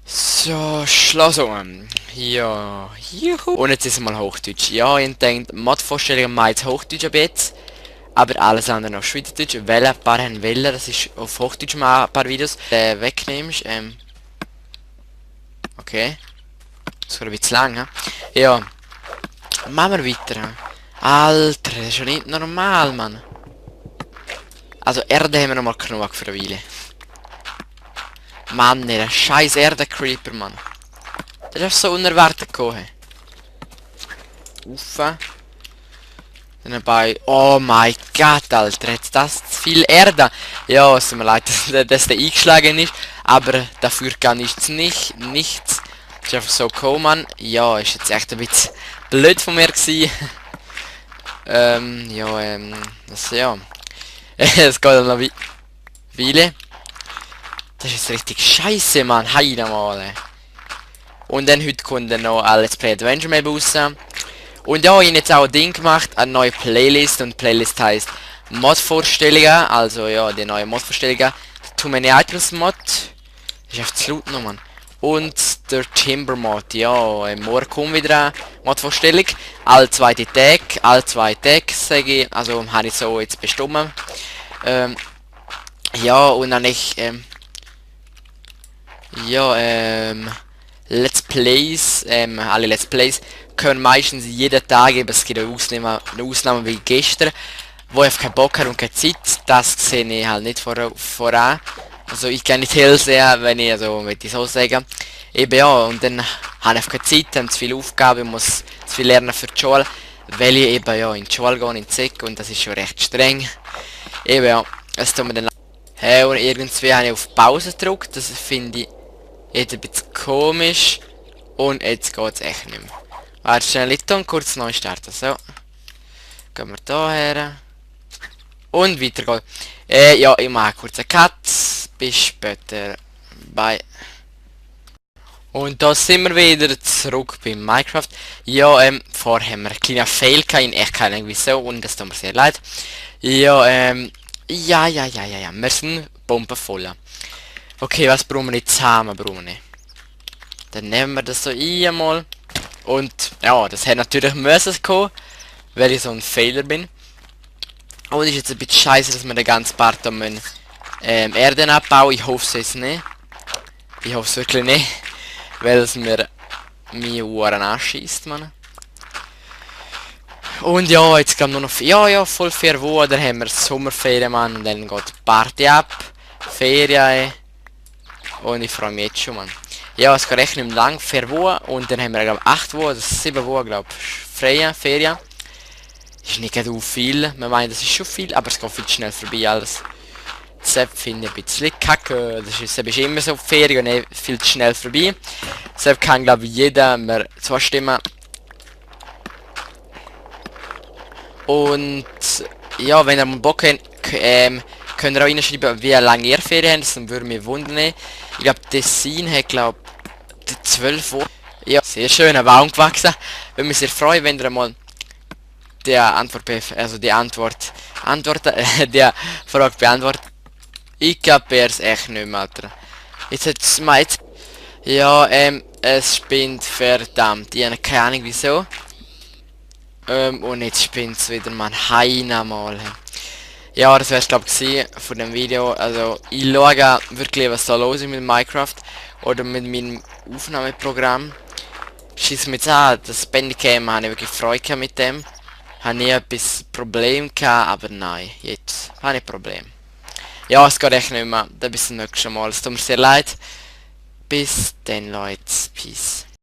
So, Schloss um. Ja, juhu. Und jetzt ist es mal Hochdeutsch. Ja, ich denke, Mod-Vorstellungen mal jetzt Hochdeutsch ab jetzt. Aber alles andere auf Schweizerdeutsch. Weil ein paar haben Welle, das ist auf Hochdeutsch mal ein paar Videos. Wegnimmst, okay. Das wird ein bisschen lang, he? Ja. Machen wir weiter, he? Alter, das ist schon nicht normal, Mann. Also Erde haben wir noch mal genug für eine Weile. Mann, der scheiß Erde-Creeper, Mann. Das ist einfach so unerwartet gekommen. Uff. Dann dabei. Oh mein Gott, Alter. Jetzt das zu viel Erde. Ja, es tut mir leid, dass der eingeschlagen ist. Aber dafür kann nichts. Das ist einfach so gekommen, Mann. Ja, ist jetzt echt ein bisschen blöd von mir gewesen. Ja. Es geht noch Weile. Das ist jetzt richtig scheiße, Mann. Heide mal. Und dann heute kommt dann noch ein Let's Play Adventure Map raus. Und ja, ich habe jetzt auch ein Ding gemacht, eine neue Playlist. Und Playlist heißt Mod-Vorstellungen. Also ja, die neue Mod-Vorstellungen. Too Many Items Mod. Das ist einfach zu laut noch, Mann. Und der Timber Mod. Ja, morgen kommt wieder eine Mod-Vorstellung. Alle zwei Tage, sage ich. Also habe ich so jetzt bestimmt. Ja, und dann Let's Plays, alle Let's Plays können meistens jeden Tag, eben es gibt eine Ausnahme wie gestern, wo ich keinen Bock habe und keine Zeit, das sehe ich halt nicht voran. Also ich kann nicht viel sehen, wenn ich, also möchte ich so sagen. Eben ja, und dann habe ich keine Zeit, habe zu viele Aufgaben, ich muss zu viel lernen für die Schule, weil ich eben ja in die Schule gehe, in die Sek, und das ist schon recht streng. Eben ja, es tut mir dann und irgendwie habe ich auf Pause gedrückt, das finde ich jetzt ein bisschen komisch. Und jetzt geht es echt nicht mehr. Warte schnell und kurz neu starten. So. Gehen wir da her. Und weiter geht. Ja, ich mache kurz einen Cut. Bis später. Bye. Und da sind wir wieder zurück bei Minecraft. Ja, vorher haben wir einen kleinen Fail gehabt. Ich kann irgendwie so, und das tut mir sehr leid. Ja, ja. Wir sind bombenvoll. Okay, was brauchen wir nicht zusammen? Dann nehmen wir das so einmal. Und ja, das hätte natürlich müssen kommen, weil ich so ein Fehler bin. Und ist jetzt ein bisschen scheiße, dass wir den ganzen Part um Erden abbauen. Ich hoffe es nicht. Ich hoffe es wirklich nicht. Weil es mir meine Uhren anschießt, Mann. Und ja, jetzt kommt nur noch voll 4 Wochen. Dann haben wir Sommerferien, Mann. Und dann geht die Party ab. Ferien. Und ich freue mich jetzt schon, Mann. Ja, es geht echt nicht mehr lang, 4 Wochen. Und dann haben wir, glaube ich, 8 Wochen, das ist 7 Wochen, glaube ich, freie Ferien. Ist nicht so viel. Man meint, das ist schon viel, aber es geht viel schnell vorbei alles. Deshalb finde ich ein bisschen kacke. Das ist immer so Ferien und viel zu schnell vorbei. Deshalb kann, glaube ich, jeder mir zustimmen. Und ja, wenn ihr mal Bock habt, könnt ihr auch reinschreiben, wie lange ihr Ferien habt, dann würde mich wundern. Ich glaube, Tessin hat, glaube ich, 12 Wochen. Ja, sehr schön, ein Baum gewachsen. Würde mich sehr freuen, wenn ihr mal die Frage beantwortet. Ich glaube, er ist echt nicht mehr, Alter. Jetzt mal jetzt. Ja, es spinnt verdammt. Ich habe keine Ahnung wieso. Und jetzt spinnt es wieder mal mal. Ja, das wär's glaube ich von dem Video. Also ich schaue wirklich, was da los ist mit Minecraft oder mit meinem Aufnahmeprogramm. Schieß mich an, das Bandicam habe ich wirklich Freude mit dem. Habe ich etwas Problem gehabt, aber nein, jetzt habe ich Problem. Ja, es geht echt nicht mehr. Dann bis zum nächsten Mal. Es tut mir sehr leid. Bis dann, Leute. Peace.